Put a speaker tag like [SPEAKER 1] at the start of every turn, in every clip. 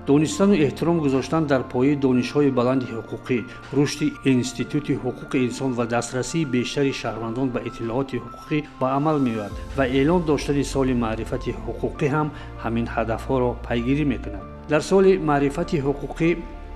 [SPEAKER 1] Донистану эҳтиром гузоштан дар пояи донишҳои баланди ҳуқуқӣ, рушди институти ҳуқуқи инсон ва дастрасии бештари шаҳрвандон ба иттилооти ҳуқуқӣ ба амал меояд ва эълон доштани соли маърифати ҳуқуқӣ ҳам ҳамин ҳадафҳоро пайгирӣ мекунад. Дар соли маърифати ҳуқуқӣ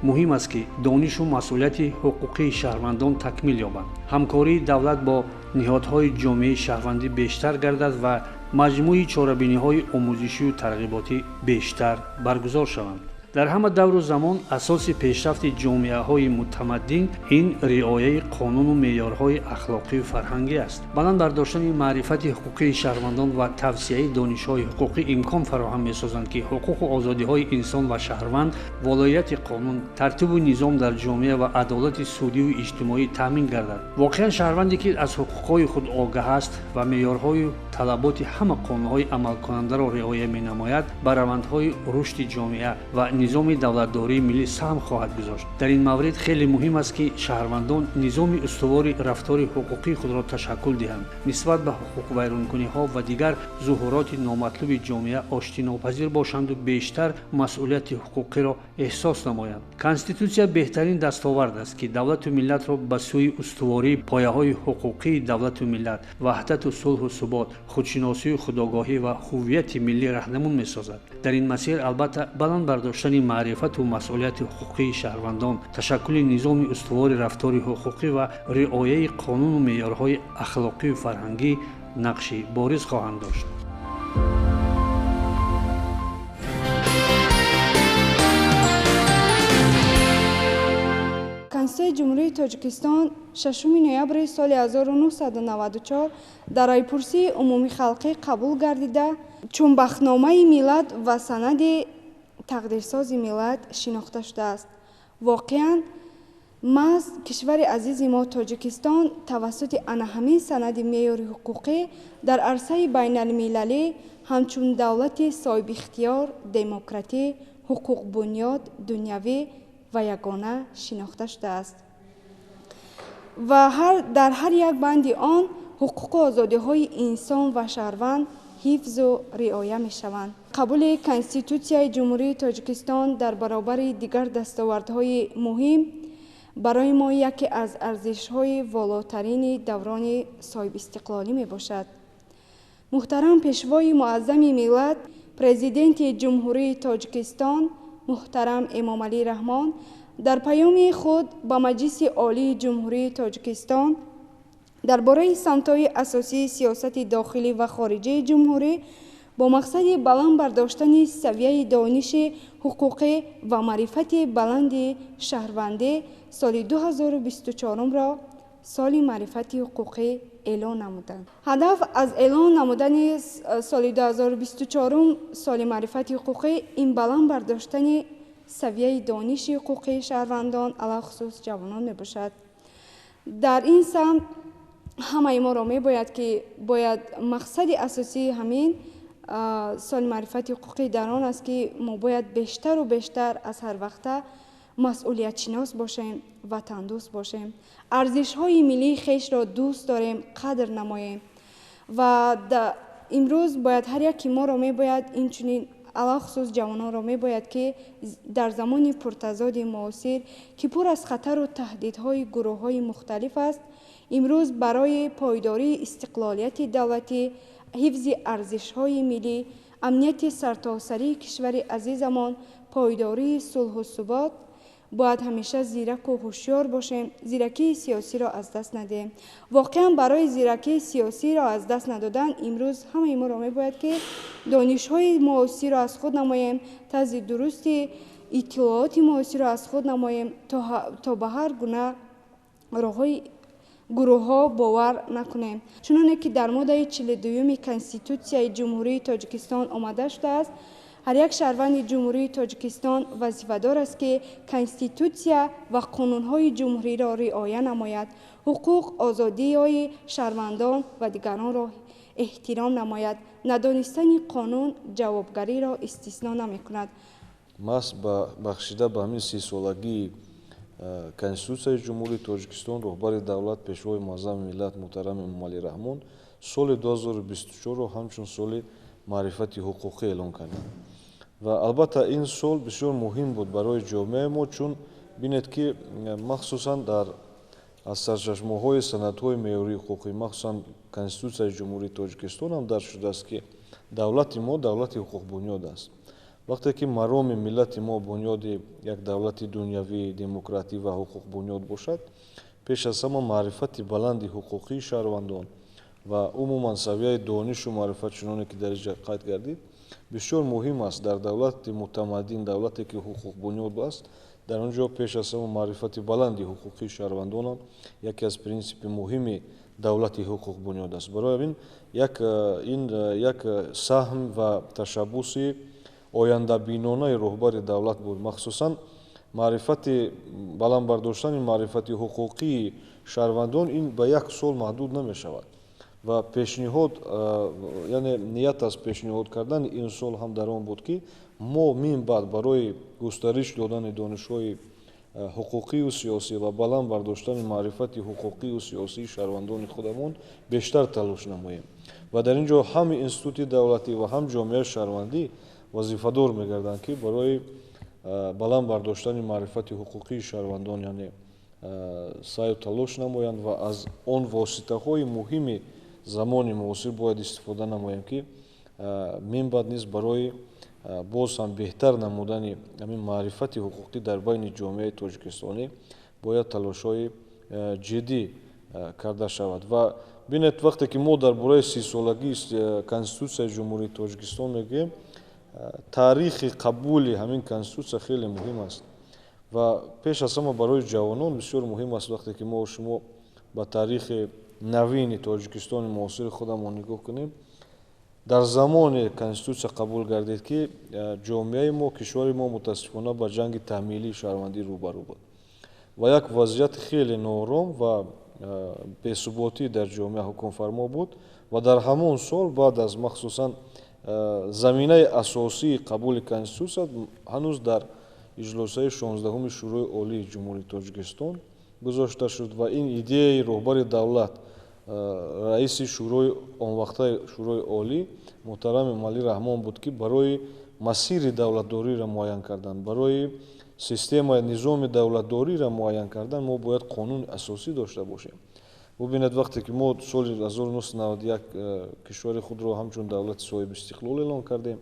[SPEAKER 1] муҳим аст, ки донишу масъулияти ҳуқуқии шаҳрвандон такмил ёбанд, ҳамкории давлат бо ниҳодҳои ҷомеаи шаҳрвандӣ бештар гардад ва маҷмӯи чорабиниҳои омӯзишию тарғиботӣ бештар баргузор шаванд. Дар ҳама давру замон асоси пешрафти ҷомеаҳои мутамаддин ин риояи қонуну меъёрҳои ахлоқию фарҳангӣ аст. Баланд бардоштани маърифати ҳуқуқии шаҳрвандон ва тавсияи донишҳои ҳуқуқӣ имкон фароҳам месозанд, ки ҳуқуқу озодиҳои инсон ва шаҳрванд, волоияти қонун, тартибу низом дар ҷомеа ва адолати судиву иҷтимоӣ таъмин гардад. Воқеан, шаҳрванде, ки аз ҳуқуқҳои худ огаҳ аст ва меъёрҳою талаботи ҳама қонунҳои амалкунандаро риоя менамояд, ба равандҳои рушди ҷомеа ва низоми давлатдории миллӣ саҳм хоҳад гузошт. Дар ин маврид хеле муҳим аст, ки шаҳрвандон низоми устувори рафтори ҳуқуқии худро ташаккул диҳанд, нисбат ба ҳуқуқвайронкуниҳо ва дигар зуҳуроти номатлуби ҷомеа оштинопазир бошанду бештар масъулияти ҳуқуқиро эҳсос намоянд. Конститутсия беҳтарин дастовард аст, ки давлату миллатро ба сӯи устувории пояҳои ҳуқуқии давлату миллат, ваҳдату сулҳу субот, худшиносию худогоҳӣ ва ҳуввияти миллӣ раҳнамун месозад. Дар ин масир, албатта, баланд бардоштани маърифату масъулияти ҳуқуқии шаҳрвандон, ташаккули низоми устувори рафтори ҳуқуқӣ ва риояи қонуну меъёрҳои ахлоқию фарҳангӣ нақши бориз хоҳанд дошт.
[SPEAKER 2] Конститутсияи Ҷумҳурии Тоҷикистон 6 ноябри соли 1994 дар райпурсии умумихалқӣ қабул гардида, чун бахтномаи миллат ва санади тақдирсози миллат шинохта шудааст. Воқеан, маҳз кишвари азизи мо Тоҷикистон тавассути ана ҳамин санади меъёри ҳуқуқӣ дар арсаи байналмилалӣ ҳамчун давлати соҳибихтиёр, демократӣ, ҳуқуқбунёд, дунявӣ ва ягона шинохта шудааст. Ва дар ҳар як банди он ҳуқуқу озодиҳои инсон ва шаҳрванд ҳифзу риоя мешаванд. Қабули Конститутсияи Ҷумҳурии Тоҷикистон дар баробари дигар дастовардҳои муҳим барои мо яке аз арзишҳои волотарини даврони соҳибистиқлолӣ мебошад. Муҳтарам Пешвои Муаззами миллат, Президенти Ҷумҳурии Тоҷикистон муҳтарам Эмомалӣ Раҳмон дар паёми худ ба Маҷлиси Олии Ҷумҳурии Тоҷикистон дар бораи самтҳои асосии сиёсати дохилӣ ва хориҷии ҷумҳурӣ бо мақсади баланд бардоштани савияи дониши ҳуқуқӣ ва маърифати баланди шаҳрвандӣ соли 2024-ро соли маърифати ҳуқуқӣ эълон намуданд. Ҳадаф аз эълон намудани соли 2024 соли маърифати ҳуқуқӣ ин баланд бардоштани савияи дониши ҳуқуқии шаҳрвандон, алахусус ҷавонон мебошад. Дар ин самт ҳамаи моро мебояд, ки бояд мақсади асосии ҳамин соли маърифати ҳуқуқӣ дар он аст, ки мо бояд бештару бештар аз ҳар вақта масъулиятшинос бошем, ватандӯст бошем, арзишҳои миллии хешро дӯст дорем, қадр намоем. Ва имрӯз бояд ҳар яки моро мебояд, инчунин алахусус ҷавононро мебояд, ки дар замони пуртазоди муосир, ки пур аз хатару таҳдидҳои гурӯҳҳои мухталиф аст, имрӯз барои пойдории истиқлолияти давлатӣ, ҳифзи арзишҳои миллӣ, амнияти сартосарии кишвари азизамон, пойдории сулҳу субот бояд ҳамеша зираку ҳушёр бошем, зиракии сиёсиро аз даст надиҳем. Воқеан, барои зиракии сиёсиро аз даст надодан имрӯз ҳамаи моро мебояд, ки донишҳои муосирро аз худ намоем, тарзи дурусти иттилооти муосирро аз худ намоем, то ба ҳар гуна роҳҳои гурӯҳҳо бовар накунем. Чуноне ки дар моддаи 42-юми Конститутсияи Ҷумҳурии Тоҷикистон омада шудааст, ҳар як шаҳрванди Ҷумҳурии Тоҷикистон вазифадор аст, ки Конститутсия ва қонунҳои ҷумҳуриро риоя намояд, ҳуқуқ, озодиҳои шаҳрвандон ва дигаронро эҳтиром намояд. Надонистани қонун ҷавобгариро истисно намекунад.
[SPEAKER 3] Маҳз бахшида ба ҳамин 30-солагии Конститутсияи Ҷумҳурии Тоҷикистон роҳбари давлат, Пешвои Муаззами миллат муҳтарам Эмомалӣ Раҳмон соли 2024-ро ҳамчун соли маърифати ҳуқуқӣ эълон карданд. Ва албатта ин сол бисёр муҳим буд барои ҷомеаи мо, чун бинед, ки махсусан дар аз сарчашмаҳои санадҳои меъёрии ҳуқуқӣ, махсусан Конститутсияи Ҷумҳурии Тоҷикистон ҳам дарҷ шудааст, ки давлати мо давлати ҳуқуқбунёд аст. Вақте ки мароми миллати мо бунёди як давлати дунявӣ, демократӣ ва ҳуқуқбунёд бошад, пеш аз ҳама маърифати баланди ҳуқуқии шаҳрвандон ва умуман савияи донишу маърифат, чуноне ки дар инҷа қайд гардид, бисёр муҳим аст. Дар давлати мутамаддин, давлате ки ҳуқуқбунёд аст, дар он ҷо пеш аз ҳама маърифати баланди ҳуқуқии шаҳрвандонам яке аз принсипи муҳими давлати ҳуқуқбунёд аст. Барои ҳамин ин як саҳм ва ташаббуси ояндабинонаи роҳбари давлат буд. Махсусан маърифати баланд бардоштани маърифати ҳуқуқии шаҳрвандон ин ба як сол маҳдуд намешавад ва пешниҳод, яъне ният аз пешниҳод кардани ин сол ҳам дар он буд, ки мо мин баъд барои густариш додани донишҳои ҳуқуқию сиёсӣ ва баланд бардоштани маърифати ҳуқуқию сиёсии шаҳрвандони худамон бештар талош намоем. Ва дар ин ҷо ҳам институти давлатӣ ва ҳам ҷомеаи шаҳрвандӣ вазифадор мегарданд, ки барои баланд бардоштани маърифати ҳуқуқии шаҳрвандон, яъне саъю талош намоянд ва аз он воситаҳои муҳими замони муосир бояд истифода намоем, ки мин баъд низ барои боз ҳам беҳтар намудани ҳамин маърифати ҳуқуқӣ дар байни ҷомеаи тоҷикистонӣ бояд талошҳои ҷиддӣ карда шавад. Ва бинед, вақте ки мо дар бораи 30-солагии Конститутсияи Ҷумҳурии Тоҷикистон мегӯем, таърихи қабули ҳамин конститутсия хеле муҳим аст ва пеш аз ҳама барои ҷавонон бисёр муҳим аст. Вақте ки мо шумо ба таърихи навини Тоҷикистони муосири худамон нигоҳ кунем, дар замоне конститутсия қабул гардид, ки ҷомеаи мо, кишвари мо мутаассифона ба ҷанги таҳмилии шаҳрвандӣ рӯбарӯ буд ва як вазъияти хеле ноором ва бесуботӣ дар ҷомеа ҳукмфармо буд. Ва дар ҳамон сол баъд аз махсусан заминаи асосии қабули конститутсия ҳанӯз дар иҷлосаи 16-уми Шӯрои Олии Ҷумҳурии Тоҷикистон гузошта шуд ва ин идеяи роҳбари давлат, раиси шӯрои онвақтаи Шӯрои Олӣ муҳтарам Эмомалӣ Раҳмон буд, ки барои масири давлатдориро муайян кардан, барои системаи низоми давлатдориро муайян кардан мо бояд қонуни асосӣ дошта бошем. Бубинед, вақте ки мо соли 1991 кишвари худро ҳамчун давлати соҳибистиқлол эълон кардем,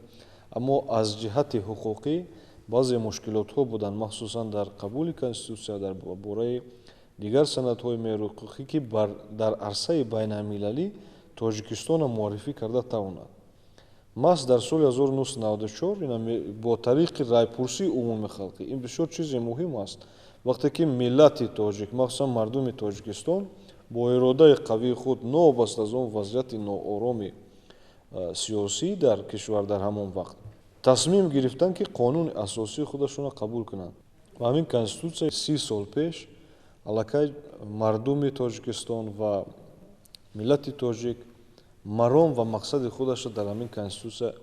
[SPEAKER 3] аммо аз ҷиҳати ҳуқуқӣ баъзе мушкилотҳо буданд, махсусан дар қабули конститутсия, дар бораи дигар санадҳои меъёрии ҳуқуқӣ, ки дар арсаи байналмилалӣ Тоҷикистонро муаррифӣ карда тавонад. Маҳз дар соли 1994 бо тариқи райпурсии умуми халқӣ, ин бисёр чизи муҳим аст, вақте ки миллати тоҷик, махсусан мардуми Тоҷикистон бо иродаи қавии худ, новобаста аз он вазъияти ноороми сиёсӣ дар кишвар дар ҳамон вақт, тасмим гирифтанд, ки қонуни асосии худашонро қабул кунанд. Ва ҳамин конститутсия 30 сол пеш аллакай мардуми Тоҷикистон ва миллати тоҷик маром ва мақсади худашро дар ҳамин конститутсия,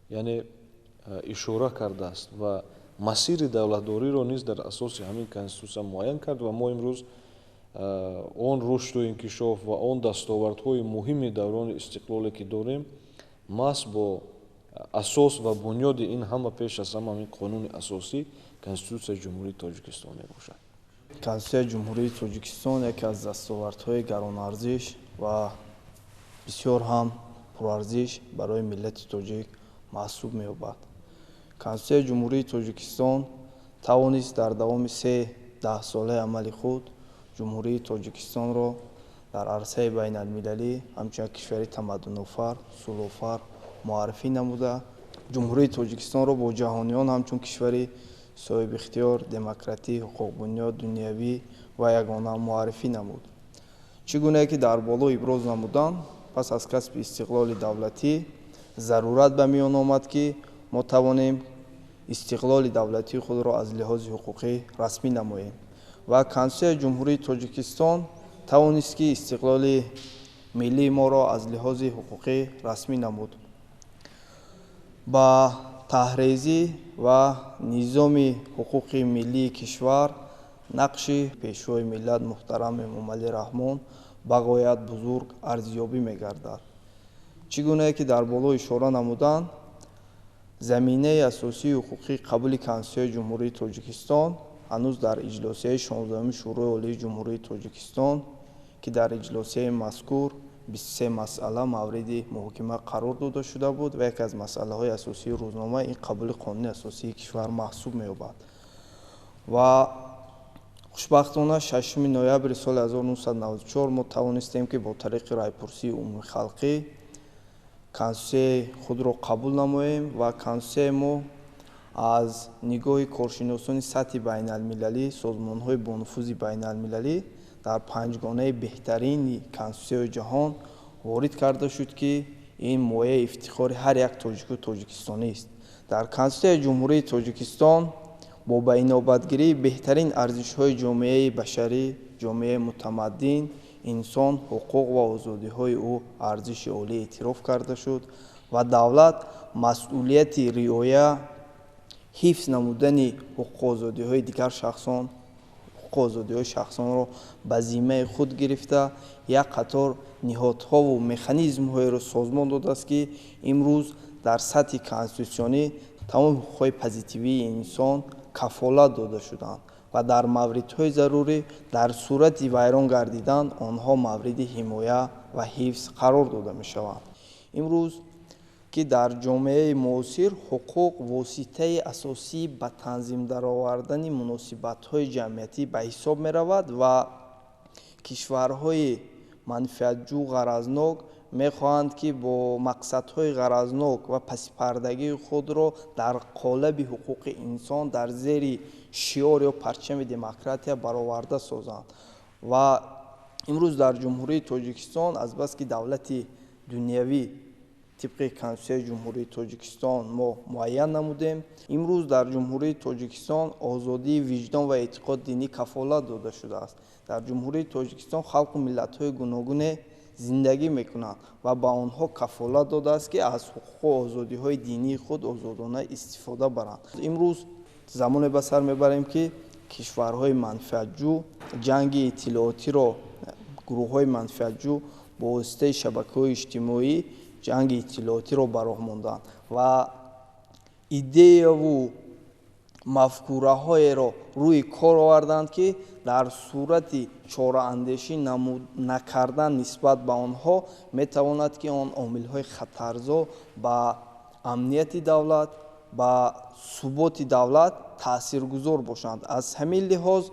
[SPEAKER 3] яъне ишора кардааст ва масири давлатдориро низ дар асоси ҳамин конститутсия муайян кард. Ва мо имрӯз он рушду инкишоф ва он дастовардҳои муҳими даврони истиқлоле ки дорем, маҳз бо асос ва бунёди ин ҳама пеш аз ҳама ҳамин қонуни асосӣ, Конститутсияи Ҷумҳурии Тоҷикистон мебошад.
[SPEAKER 4] Конститутсияи Ҷумҳурии Тоҷикистон яке аз дастовардҳои гаронарзиш ва бисёр ҳам пурарзиш барои миллати тоҷик маҳсуб меёбад. Конститутсияи Ҷумҳурии Тоҷикистон тавонист дар давоми се даҳсолаи амали худ Ҷумҳурии Тоҷикистонро дар арсаи байналмилалӣ ҳамчун як кишвари тамаддунофар, сулҳофар муаррифӣ намуда, Ҷумҳурии Тоҷикистонро бо ҷаҳониён ҳамчун кишвари соҳибихтиёр, демократӣ, ҳуқуқбунёд, дунявӣ ва ягона муаррифӣ намуд. Чӣ гунае ки дар боло иброз намуданд, пас аз касби истиқлоли давлатӣ зарурат ба миён омад, ки мо тавонем истиқлоли давлатии худро аз лиҳози ҳуқуқӣ расмӣ намоем ва Конститутсияи Ҷумҳурии Тоҷикистон тавонист, ки истиқлоли миллии моро аз лиҳози ҳуқуқӣ расмӣ намуд. Ба таҳрезӣ ва низоми ҳуқуқи миллии кишвар нақши Пешвои миллат муҳтарам Эмомалӣ Раҳмон ба ғоят бузург арзёбӣ мегардад. Чӣ гунае ки дар боло ишора намуданд, Заминаи асосии ҳуқуқии қабули Конститутсияи Ҷумҳурии Тоҷикистон ҳанӯз дар иҷлосияи 16-уми Шӯрои Олии Ҷумҳурии Тоҷикистон, ки дар иҷлосияи мазкур 23 масъала мавриди муҳокима қарор дода шуда буд ва яке аз масъалаҳои асосии рӯзнома ин қабули қонуни асосии кишвар маҳсуб меёбад. Ва хушбахтона 6 ноябри соли 1994 мо тавонистем, ки бо тариқи райпурсии умумихалқӣ Конститутсияи худро қабул намоем ва Конститутсияи мо аз нигоҳи коршиносони сатҳи байналмилалӣ, созмонҳои бонуфузи байналмилалӣ дар панҷгонаи беҳтарини Конститутсияи ҷаҳон ворид карда шуд, ки ин мояи ифтихори ҳар як тоҷику тоҷикистонист. Дар Конститутсияи Ҷумҳурии Тоҷикистон бо ба инобатгирии беҳтарин арзишҳои ҷомеаи башарӣ, ҷомеаи мутамаддин, инсон, ҳуқуқ ва озодиҳои ӯ арзиши олӣ эътироф карда шуд ва давлат масъулияти риоя, ҳифз намудани ҳуқуқу озодиҳои дигар шахсон, ҳуқуқу озодиҳои шахсонро ба зиммаи худ гирифта, як қатор ниҳодҳову механизмҳоеро созмон додааст, ки имрӯз дар сатҳи конститутсионӣ тамоми ҳуқуқҳои позитивии инсон кафолат дода шуданд ва дар мавридҳои зарурӣ дар сурати вайрон гардидан онҳо мавриди ҳимоя ва ҳифз қарор дода мешаванд. Имрӯз ки дар ҷомеаи муосир ҳуқуқ воситаи асосии ба танзим даровардани муносибатҳои ҷамъиятӣ ба ҳисоб меравад ва кишварҳои манфиатҷӯ ғаразнок мехоҳанд, ки бо мақсадҳои ғаразнок ва пасипардагии худро дар қолаби ҳуқуқи инсон дар зери шиор ё парчами демократия бароварда созанд. Ва имрӯз дар Ҷумҳурии Тоҷикистон азбаски давлати дунявӣ тибқи Конститутсияи Ҷумҳурии Тоҷикистон мо муайян намудем, имрӯз дар Ҷумҳурии Тоҷикистон озодии виҷдон ва эътиқод динӣ кафолат дода шудааст. Дар Ҷумҳурии Тоҷикистон халқу миллатҳои гуногуне зиндагӣ мекунанд ва ба онҳо кафолат додааст, ки аз ҳуқуқу озодиҳои динии худ озодона истифода баранд. Имрӯз замоне ба сар мебарем, ки кишварҳои манфиатҷӯ ҷанги иттилоотиро, гурӯҳҳои манфиатҷӯ бо воситаи шабакаҳои иҷтимоӣ ҷанги иттилоотиро ба роҳ монданд ва идеяву мафкураҳоеро рӯи кор оварданд, ки дар сурати чораандешӣ накардан нисбат ба онҳо метавонад, ки он омилҳои хатарзо ба амнияти давлат, ба суботи давлат таъсиргузор бошанд. Аз ҳамин лиҳоз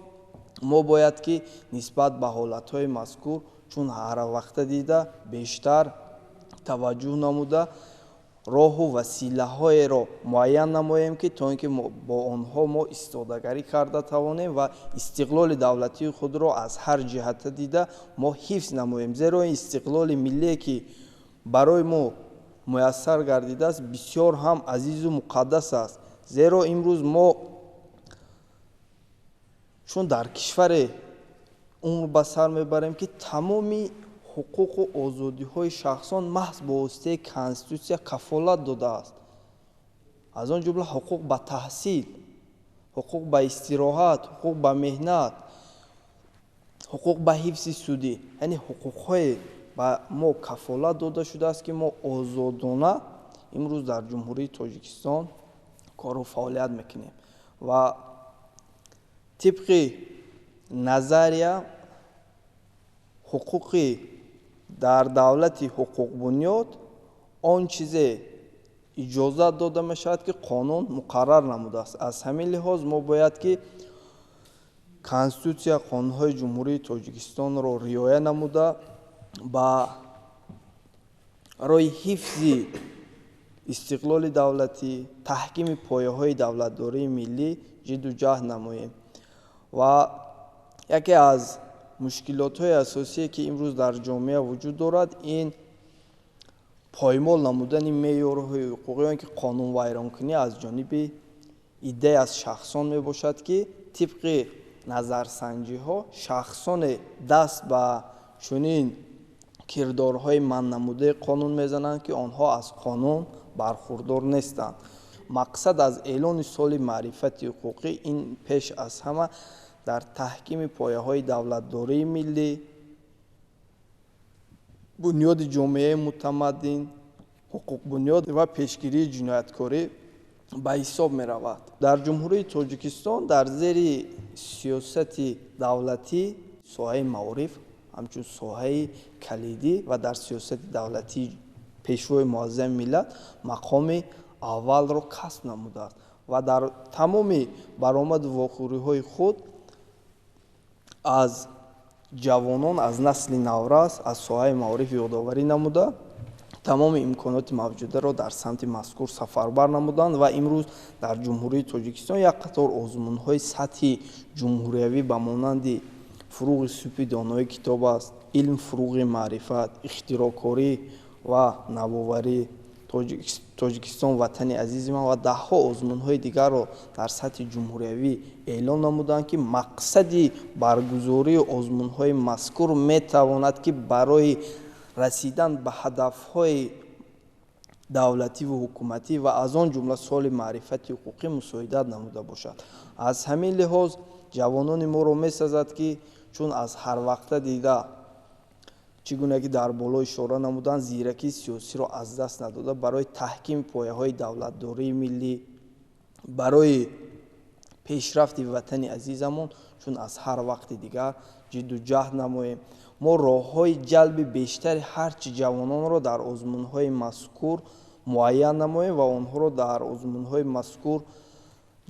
[SPEAKER 4] мо бояд, ки нисбат ба ҳолатҳои мазкур чун ҳарвақта дида бештар таваҷҷӯҳ намуда, роҳу василаҳоеро муайян намоем, ки то ин ки бо онҳо мо истодагарӣ карда тавонем ва истиқлоли давлатии худро аз ҳар ҷиҳата дида мо ҳифз намоем. Зеро ин истиқлоли миллие, ки барои мо муяссар гардидааст, бисёр ҳам азизу муқаддас аст. Зеро имрӯз мо чун дар кишваре умр ба сар мебарем, ки тамоми ҳуқуқу озодиҳои шахсон маҳз бо воситаи Конститутсия кафолат додааст, аз он ҷумла ҳуқуқ ба таҳсил, ҳуқуқ ба истироҳат, ҳуқуқ ба меҳнат, ҳуқуқ ба ҳифзи судӣ, яъне ҳуқуқҳое ба мо кафолат дода шудааст, ки мо озодона имрӯз дар Ҷумҳурии Тоҷикистон кору фаъолият мекунем. Ва тибқи назария ҳуқуқи дар давлати ҳуқуқбунёд он чизе иҷозат дода мешавад, ки қонун муқаррар намудааст. Аз ҳамин лиҳоз мо бояд, ки Конститутсия, қонунҳои Ҷумҳурии Тоҷикистонро риоя намуда, ба роҳи ҳифзи истиқлоли давлатӣ, таҳкими пояҳои давлатдории миллӣ ҷидду ҷаҳд намоем. Ва яке аз мушкилотҳои асосие, ки имрӯз дар ҷомеа вуҷуд дорад, ин поймол намудани меъёрҳои ҳуқуқӣ ё ин ки қонунвайронкунӣ аз ҷониби иддае аз шахсон мебошад, ки тибқи назарсанҷиҳо шахсоне даст ба чунин кирдорҳои манънамудаи қонун мезананд, ки онҳо аз қонун бархурдор нестанд. Мақсад аз эълони соли маърифати ҳуқуқӣ ин пеш аз ҳама дар таҳкими пояҳои давлатдории миллӣ, бунёди ҷомеаи мутамаддин, ҳуқуқбунёд ва пешгирии ҷинояткорӣ ба ҳисоб меравад. Дар Ҷумҳурии Тоҷикистон дар зери сиёсати давлатӣ соҳаи маориф ҳамчун соҳаи калидӣ ва дар сиёсати давлатии Пешвои Муаззами миллат мақоми аввалро касб намудааст ва дар тамоми баромаду вохӯриҳои худ аз ҷавонон, аз насли наврас, аз соҳаи маориф ёдоварӣ намуда, тамоми имконоти мавҷударо дар самти мазкур сафарбар намуданд ва имрӯз дар Ҷумҳурии Тоҷикистон як қатор озмунҳои сатҳи ҷумҳуриявӣ ба монанди фуруғи субҳи донои китоб аст, илм фуруғи маърифат, ихтироъкорӣ ва навоварӣ, Тоҷикистон ватани азизи ман ва даҳҳо озмунҳои дигарро дар сатҳи ҷумҳуриявӣ эълон намуданд, ки мақсади баргузории озмунҳои мазкур метавонад, ки барои расидан ба ҳадафҳои давлативу ҳукуматӣ ва аз он ҷумла соли маърифати ҳуқуқӣ мусоидат намуда бошад. Аз ҳамин лиҳоз ҷавонони моро месазад, ки чун аз ҳар вақта дида, чӣ гуна ки дар боло ишора намуданд, зиракии сиёсиро аз даст надода, барои таҳкими пояҳои давлатдории миллӣ, барои пешрафти ватани азизамон чун аз ҳар вақти дигар ҷидду ҷаҳд намоем. Мо роҳҳои ҷалби бештари ҳарчи ҷавононро дар озмунҳои мазкур муайян намоем ва онҳоро дар озмунҳои мазкур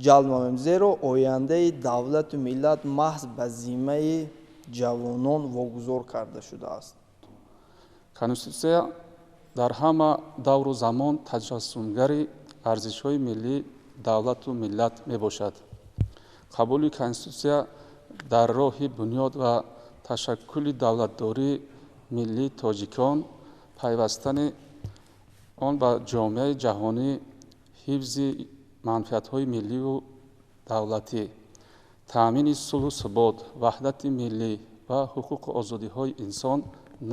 [SPEAKER 4] ҷалб намоем, зеро ояндаи давлату миллат маҳз ба зиммаи ҷавонон вогузор карда шудааст.
[SPEAKER 5] Конститутсия дар ҳама давру замон таҷассумгари арзишҳои миллии давлату миллат мебошад. Қабули Конститутсия дар роҳи бунёд ва ташаккули давлатдории миллии тоҷикон, пайвастани он ба ҷомеаи ҷаҳонӣ, ҳифзи манфиатҳои милливу давлатӣ, таъмини сулҳу субот, ваҳдати миллӣ ва ҳуқуқу озодиҳои инсон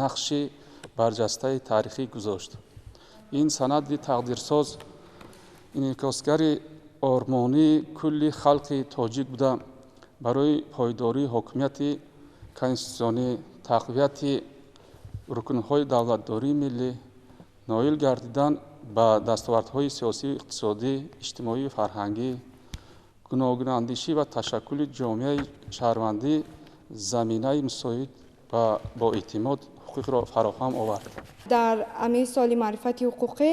[SPEAKER 5] нақши барҷастаи таърихӣ гузошт. Ин санади тақдирсоз инъикосгари ормонии кулли халқи тоҷик буда, барои пойдории ҳокимияти конститутсионӣ, тақвияти рукнҳои давлатдории миллӣ, ноил гардидан ба дастовардҳои сиёсию иқтисодӣ, иҷтимоию фарҳангӣ, гуногунандешӣ ва ташаккули ҷомеаи шаҳрвандӣ заминаи мусоид ва боэътимод ҳуқуқро фароҳам овард.
[SPEAKER 2] Дар ҳамин соли маърифати ҳуқуқӣ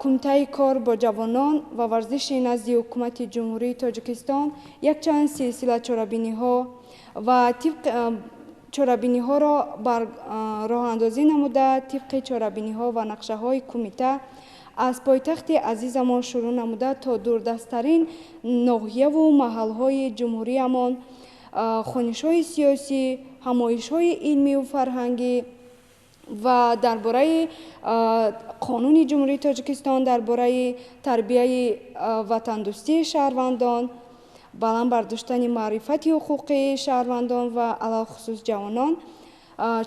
[SPEAKER 2] Кумитаи кор бо ҷавонон ва варзиши назди Ҳукумати Ҷумҳурии Тоҷикистон якчанд силсила чорабиниҳо ва чорабиниҳоро бар роҳандозӣ намуда, тибқи чорабиниҳо ва нақшаҳои кумита аз пойтахти азизамон шурӯъ намуда то дурдасттарин ноҳияву маҳалҳои ҷумҳуриямон хонишҳои сиёсӣ, ҳамоишҳои илмиву фарҳангӣ ва дар бораи қонуни Ҷумҳурии Тоҷикистон дар бораи тарбияи ватандӯстии шаҳрвандон, баланд бардоштани маърифати ҳуқуқии шаҳрвандон ва алалхусус ҷавонон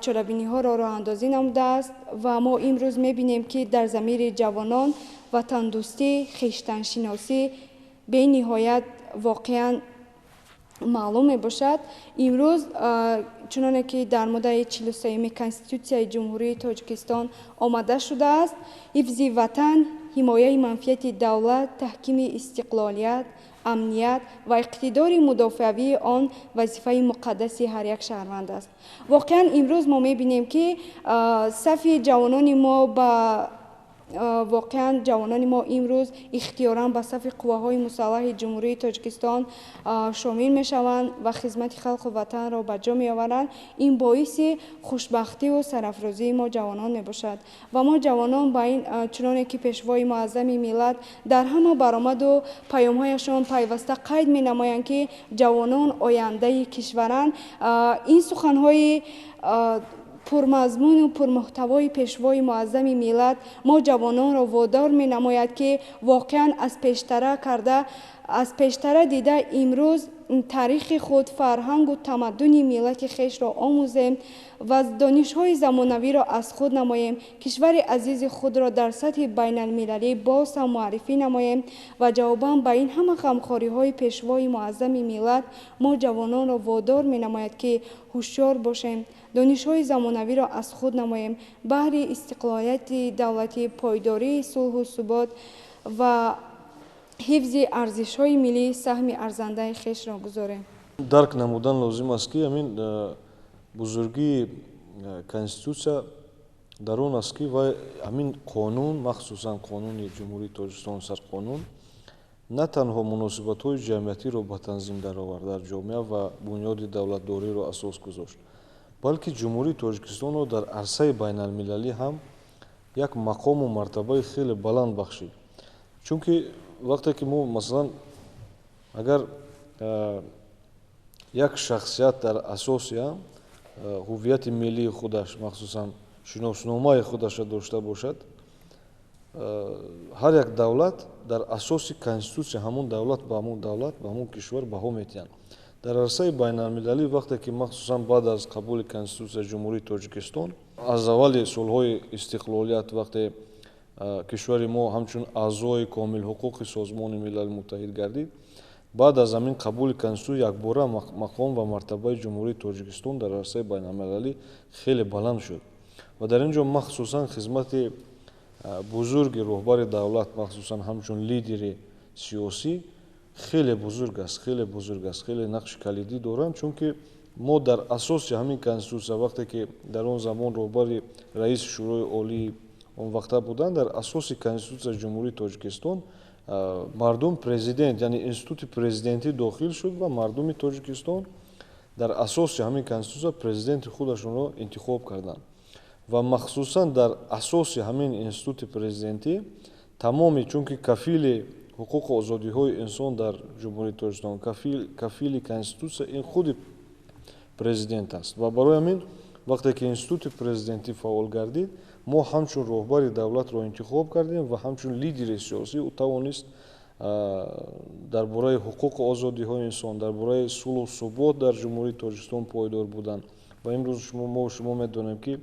[SPEAKER 2] чорабиниҳоро роҳандозӣ намудааст ва мо имрӯз мебинем, ки дар замири ҷавонон ватандӯстӣ, хештаншиносӣ бениҳоят воқеан маълум мебошад. Имрӯз, чуноне ки дар моддаи 43-юми Конститутсияи Ҷумҳурии Тоҷикистон омада шудааст, ҳифзи ватан, ҳимояи манфиати давлат, таҳкими истиқлолият, амният ва иқтидори мудофиавии он вазифаи муқаддаси ҳар як шаҳрванд аст. Воқеан имрӯз мо мебинем, ки сафи ҷавонони мо ба воқеан ҷавонони мо имрӯз ихтиёран ба сафи қувваҳои мусаллаҳи Ҷумҳурии Тоҷикистон шомил мешаванд ва хизмати халқу ватанро ба ҷо меоваранд. Ин боиси хушбахтиву сарафрозии мо ҷавонон мебошад ва мо ҷавонон ба ин, чуноне ки Пешвои Муаззами миллат дар ҳама баромаду паёмҳояшон пайваста қайд менамоянд, ки ҷавонон ояндаи кишваранд. Ин суханҳои пурмазмуну пурмуҳтавои Пешвои Муаззами миллат мо ҷавононро водор менамояд, ки воқеан аз пештара карда, аз пештара дида имрӯз таърихи худ, фарҳангу тамаддуни миллати хешро омӯзем ва донишҳои замонавиро аз худ намоем, кишвари азизи худро дар сатҳи байналмилалӣ боз ҳам муаррифӣ намоем ва ҷавобан ба ин ҳама ғамхориҳои Пешвои Муаззами миллат мо ҷавононро водор менамояд, ки ҳушёр бошем, донишҳои замонавиро аз худ намоем, баҳри истиқлолияти давлатӣ, пойдории сулҳу субот ва ҳифзи арзишҳои миллӣ саҳми арзандаи хешро гузорем.
[SPEAKER 3] Дарк намудан лозим аст, ки ҳамин бузургии Конститутсия дар он аст, ки вай ҳамин қонун, махсусан Қонуни Ҷумҳурии Тоҷикистон, Сарқонун, на танҳо муносибатҳои ҷамъиятиро ба танзим даровард дар ҷомеа ва бунёди давлатдориро асос гузошт, балки Ҷумҳурии Тоҷикистонро дар арсаи байналмилалӣ ҳам як мақому мартабаи хеле баланд бахшид. Чунки вақте ки мо, масалан, агар як шахсият дар асоси ҳуввияти миллии худаш, махсусан шиносномаи худаша дошта бошад, ҳар як давлат дар асоси конститутсия ҳамон давлат ба ҳамон давлат, ба ҳамон кишвар баҳо медиҳанд. Дар арсаи байналмилалӣ, вақте ки махсусан баъд аз қабули Конститутсияи Ҷумҳурии Тоҷикистон, аз аввали солҳои истиқлолият, вақте кишвари мо ҳамчун аъзои комилҳуқуқи Созмони Милали Муттаҳид гардид, баъд аз ҳамин қабули конститутсия якбора мақом ва мартабаи Ҷумҳурии Тоҷикистон дар арсаи байналмилалӣ хеле баланд шуд. Ва дар ин ҷо махсусан хизмати бузурги роҳбари давлат, махсусан ҳамчун лидери сиёсӣ, хеле бузург аст, хеле бузург аст, хеле нақши калидӣ доранд, чунки мо дар асоси ҳамин конститутсия, вақте ки дар он замон роҳбари раиси Шӯрои Олии он вақта буданд, дар асоси Конститутсияи Ҷумҳурии Тоҷикистон мардум президент, яъне институти президентӣ дохил шуд ва мардуми Тоҷикистон дар асоси ҳамин конститутсия президенти худашонро интихоб карданд. Ва махсусан дар асоси ҳамин институти президентӣ тамоми, чунки кафили ҳуқуқу озодиҳои инсон дар Ҷумҳурии Тоҷикистон, кафили конститутсия ин худи президент аст. Ва барои ҳамин вақте ки институти президентӣ фаъол гардид, мо ҳамчун роҳбари давлатро интихоб кардем ва ҳамчун лидери сиёсӣ ӯ тавонист дар бораи ҳуқуқу озодиҳои инсон, дар бораи сулҳу субот дар Ҷумҳурии Тоҷикистон пойдор будан. Ва имрӯз мо шумо медонем, ки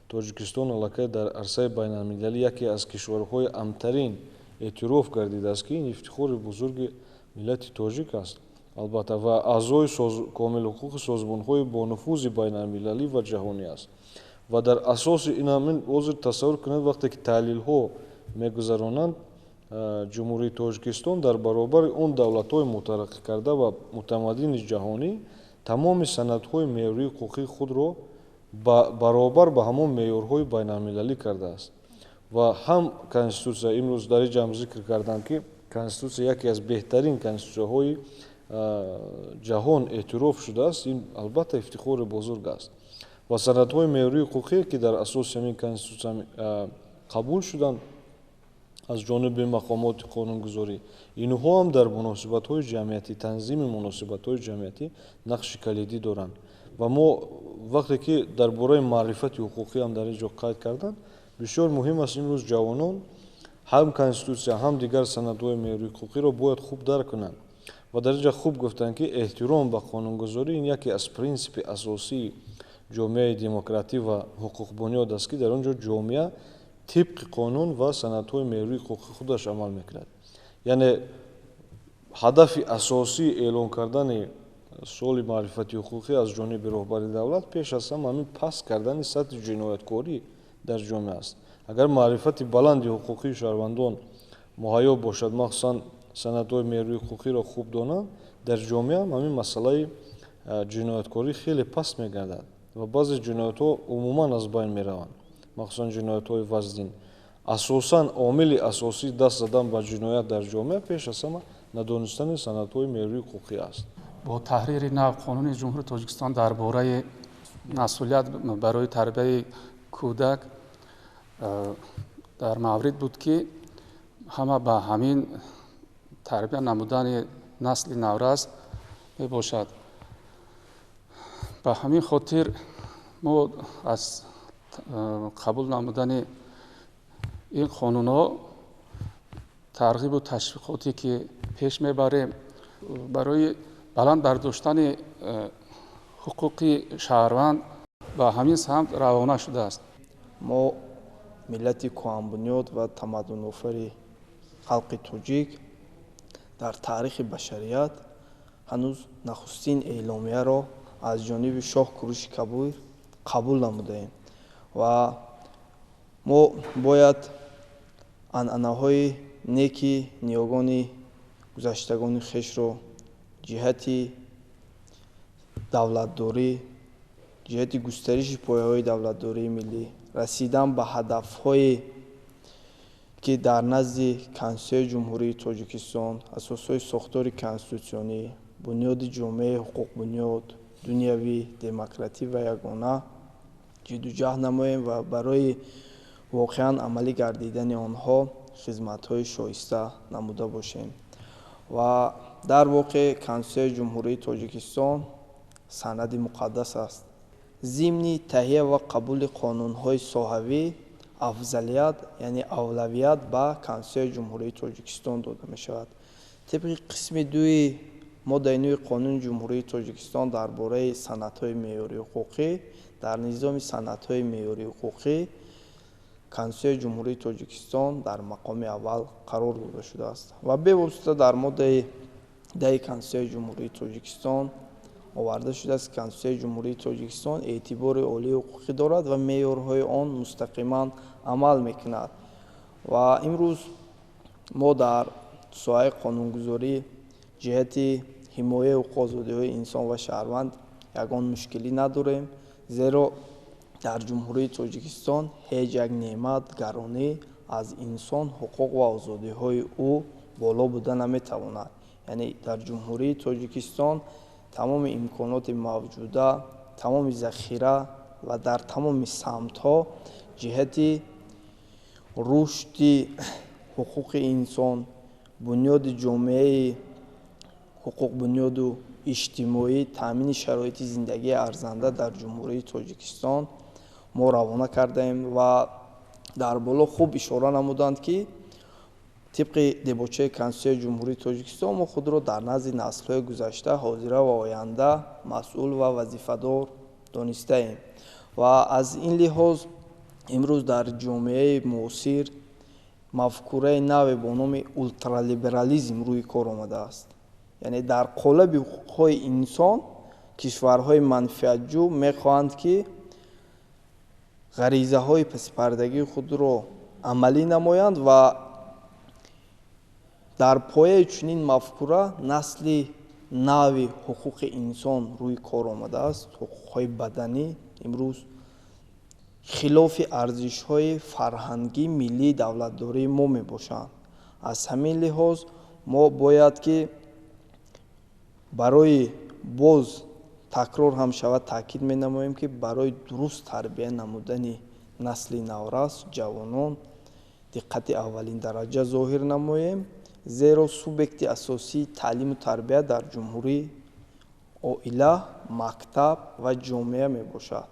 [SPEAKER 3] Тоҷикистон аллакай дар арсаи байналмилалӣ яке аз кишварҳои амтарин эътироф гардидааст, ки ин ифтихори бузурги миллати тоҷик аст, албатта, ва аъзои комилҳуқуқи созмонҳои бонуфузи байналмилалӣ ва ҷаҳонӣ аст. Ва дар асоси ин ҳамин ҳозир тасаввур кунед, вақте ки таҳлилҳо мегузаронанд, Ҷумҳурии Тоҷикистон дар баробари он давлатҳои мутараққикарда ва мутамаддини ҷаҳонӣ тамоми санадҳои меъёрии ҳуқуқии худро баробар ба ҳамон меъёрҳои байналмилалӣ кардааст. Ва ҳам конститутсия, имрӯз дар ин ҷамъ зикр кардам, ки конститутсия яке аз беҳтарин конститутсияҳои ҷаҳон эътироф шудааст, ин албатта ифтихори бузург аст. Ва санадҳои меъёрии ҳуқуқие, ки дар асоси ҳамин конститутсия қабул шуданд аз ҷониби мақомоти қонунгузорӣ, инҳо ҳам дар муносибатҳои ҷамъиятӣ, танзими муносибатҳои ҷамъиятӣ нақши калидӣ доранд. Ва мо вақте ки дар бораи маърифати ҳуқуқӣ ҳам дар ин ҷо қайд карданд, бисёр муҳим аст имрӯз ҷавонон ҳам конститутсия, ҳам дигар санадҳои меъёрии ҳуқуқиро бояд хуб дарк кунанд. Ва дар ин ҷо хуб гуфтанд, ки эҳтиром ба қонунгузорӣ ин яке аз принсипи асосии ҷомеаи демократӣ ва ҳуқуқбунёд аст, ки дар он ҷо ҷомеа тибқи қонун ва санадҳои меъёрии ҳуқуқи худаш амал мекунад. Яъне ҳадафи асосии эълон кардани соли маърифати ҳуқуқӣ аз ҷониби роҳбари давлат пеш аз ҳама ҳамин паст кардани сатҳи ҷинояткорӣ дар ҷомеа аст. Агар маърифати баланди ҳуқуқии шаҳрвандон муҳайё бошад, махсусан санадҳои меъёрии ҳуқуқиро хуб донанд, дар ҷомеа ҳамин масъалаи ҷинояткорӣ хеле паст мегардад ва баъзе ҷиноятҳо умуман аз байн мераванд, махсусан ҷиноятҳои вазнин. Асосан омили асосии даст задан ба ҷиноят дар ҷомеа пеш аз ҳама надонистани санадҳои меъёрии ҳуқуқӣ аст.
[SPEAKER 5] Бо таҳрири нав Қонуни Ҷумҳурии Тоҷикистон дар бораи масъулият барои тарбияи кӯдак дар маврид буд, ки ҳама ба ҳамин тарбия намудани насли наврас мебошад. Ба ҳамин хотир мо аз қабул намудани ин қонунҳо тарғибу ташвиқоте, ки пеш мебарем, барои баланд бардоштани ҳуқуқи шаҳрванд ба ҳамин самт равона шудааст.
[SPEAKER 4] Мо миллати кӯҳанбунёд ва тамаддунофари халқи тоҷик дар таърихи башарият ҳанӯз нахустин эъломияро аз ҷониби шоҳ Куруши Кабир қабул намудаем ва мо бояд анъанаҳои неки ниёгони Гузаштагони хешро ҷиҳати давлатдорӣ, ҷиҳати густариши пояҳои давлатдории миллӣ, расидан ба ҳадафҳое ки дар назди Конститутсияи Ҷумҳурии Тоҷикистон, асосҳои сохтори конститутсионӣ, бунёди ҷомеаи ҳуқуқбунёд, дунявӣ, демократӣ ва ягона ҷидду ҷаҳд намоем ва барои воқеан амалӣ гардидани онҳо хизматҳои шоиста намуда бошем. Ва дар воқеъ Конститутсияи Ҷумҳурии Тоҷикистон санади муқаддас аст. Зимни таҳия ва қабули қонунҳои соҳавӣ афзалият, яъне авлавият ба Конститутсияи Ҷумҳурии Тоҷикистон дода мешавад. Тибқи қисми дуи моддаи нӯи Қонуни Ҷумҳурии Тоҷикистон дар бораи санадҳои меъёрии ҳуқуқӣ, дар низоми санадҳои меъёрии ҳуқуқӣ Конститутсияи Ҷумҳурии Тоҷикистон дар мақоми аввал қарор дода шудааст ва бевосита дар моддаи 10 Конститутсияи Ҷумҳурии Тоҷикистон оварда шудааст, ки Конститутсияи Ҷумҳурии Тоҷикистон эътибори олии ҳуқуқӣ дорад ва меъёрҳои он мустақиман амал мекунад. Ва имрӯз мо дар соҳаи қонунгузорӣ ҷиҳати ҳимояи ҳуқуқу озодиҳои инсон ва шаҳрванд ягон мушкилӣ надорем, зеро дар Ҷумҳурии Тоҷикистон ҳеҷ як неъмат, гаронӣ аз инсон, ҳуқуқ ва озодиҳои ӯ боло буда наметавонад. Яъне дар Ҷумҳурии Тоҷикистон тамоми имконоти мавҷуда, тамоми захира ва дар тамоми самтҳо ҷиҳати рушди ҳуқуқи инсон, бунёди ҷомеаи ҳуқуқбунёду иҷтимоӣ, таъмини шароити зиндагии арзанда дар Ҷумҳурии Тоҷикистон мо равона кардаем. Ва дар боло хуб ишора намуданд, ки тибқи дебочаи Конститутсияи Ҷумҳурии Тоҷикистон мо худро дар назди наслҳои гузашта, ҳозира ва оянда масъул ва вазифадор донистаем. Ва аз ин лиҳоз имрӯз дар ҷомеаи муосир мафкураи наве бо номи ултралиберализм рӯи кор омадааст. Яъне дар қолаби ҳуқуқҳои инсон кишварҳои манфиатҷӯ мехоҳанд, ки ғаризаҳои пасипардагии худро амалӣ намоянд ва дар пояи чунин мафкура насли нави ҳуқуқи инсон рӯи кор омадааст. Ҳуқуқҳои баданӣ имрӯз хилофи арзишҳои фарҳангӣ, миллии давлатдории мо мебошанд. Аз ҳамин лиҳоз мо бояд ки барои боз такрор ҳам шавад таъкид менамоем, ки барои дуруст тарбия намудани насли наврас, ҷавонон диққати аввалин дараҷа зоҳир намоем, зеро субъекти асосии таълиму тарбия дар ҷумҳурӣ оила, мактаб ва ҷомеа мебошад.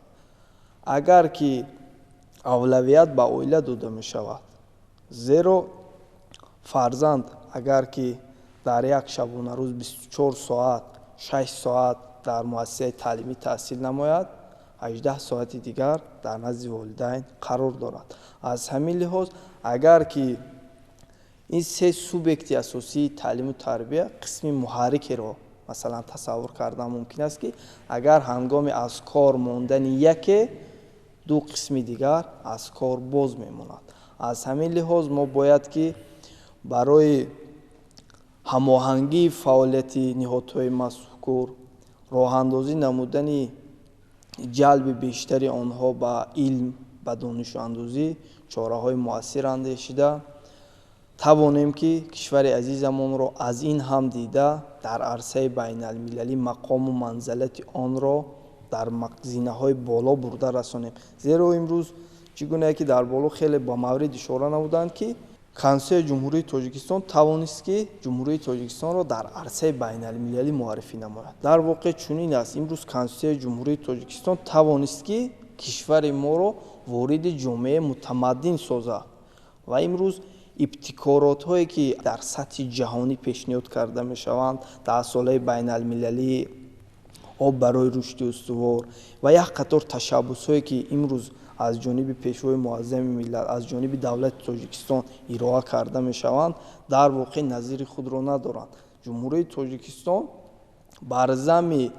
[SPEAKER 4] Агар ки авлавият ба оила дода мешавад, зеро фарзанд агар ки дар як шабонарӯз 24 соат, 6 соат дар муассисаи таълимӣ таҳсил намояд, 18 соати дигар дар назди волидайн қарор дорад. Аз ҳамин лиҳоз агар ки ин се субъекти асосии таълиму тарбия қисми муҳаррикеро масалан тасаввур кардан мумкин аст, ки агар ҳангоми аз кор мондани яке, ду қисми дигар аз кор боз мемонад. Аз ҳамин лиҳоз мо бояд ки барои ҳамоҳангии фаъолияти ниҳодҳои мазкур, роҳандозӣ намудани ҷалби бештари онҳо ба илм, ба донишандӯзӣ чораҳои муассир андешида тавонем, ки кишвари азизамонро аз ин ҳам дида дар арсаи байналмилалӣ мақому манзалати онро дар зинаҳои боло бурда расонем. Зеро имрӯз чӣ гунае ки дар боло хеле ба маврид ишора намуданд, ки Конститутсияи Ҷумҳурии Тоҷикистон тавонист, ки Ҷумҳурии Тоҷикистонро дар арсаи байналмилалӣ муаррифӣ намояд. Дар воқеъ чунин аст. Имрӯз Конститутсияи Ҷумҳурии Тоҷикистон тавонист, ки кишвари моро вориди ҷомеаи мутамаддин созад ва имрӯз ибтикоротҳое ки дар сатҳи ҷаҳонӣ пешниҳод карда мешаванд, дар солаи байналмилалии об барои рушди устувор ва як қатор ташаббусҳое ки имрӯз аз ҷониби Пешвои Муаззами миллат, аз ҷониби давлати Тоҷикистон ироа карда мешаванд, дар воқеъ назири худро надоранд. Ҷумҳурии Тоҷикистон бар зами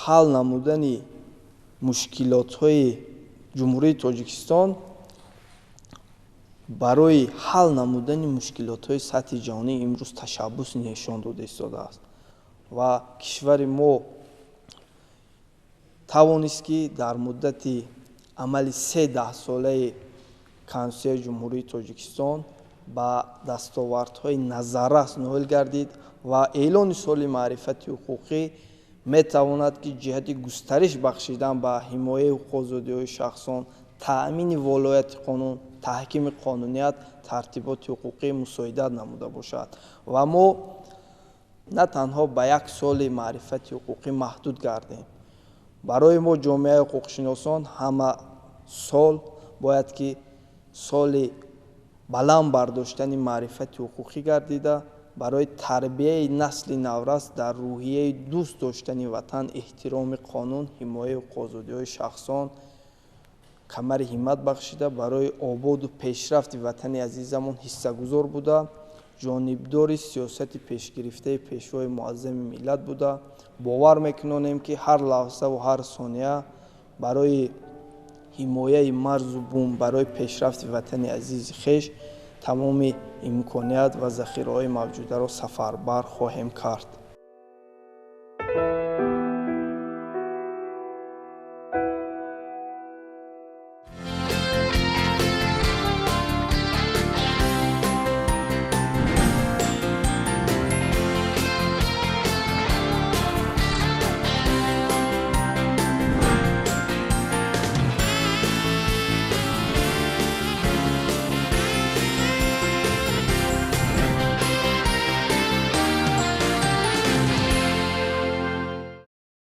[SPEAKER 4] ҳал намудани мушкилотҳои Ҷумҳурии Тоҷикистон Барои ҳал намудани мушкилотҳои сатҳи ҷаҳонӣ имрӯз ташаббус нишон дода истодааст ва кишвари мо тавонист, ки дар муддати амали се даҳсолаи Конститутсияи Ҷумҳурии Тоҷикистон ба дастовардҳои назаррас ноил гардид ва эълони соли маърифати ҳуқуқӣ метавонад, ки ҷиҳати густариш бахшидан ба ҳимояи ҳуқуқу озодиҳои шахсон, таъмини волояти қонун, таҳкими қонуният, тартиботи ҳуқуқӣ мусоидат намуда бошад. Ва мо на танҳо ба як соли маърифати ҳуқуқӣ маҳдуд гардем. Барои мо, ҷомеаи ҳуқуқшиносон, ҳама сол бояд ки соли баланд бардоштани маърифати ҳуқуқӣ гардида, барои тарбияи насли наврас дар рӯҳияи дӯст доштани ватан, эҳтироми қонун, ҳимояи ҳуқуқу озодиҳои шахсон камари ҳиммат бахшида, барои ободу пешрафти ватани азизамон ҳиссагузор буда, ҷонибдори сиёсати пешгирифтаи Пешвои муаззами миллат буда, бовар мекунонем, ки ҳар лаҳзаву ҳар сония барои ҳимояи марзу бум, барои пешрафти ватани азизи хеш тамоми имконият ва захираҳои мавҷударо сафарбар хоҳем кард.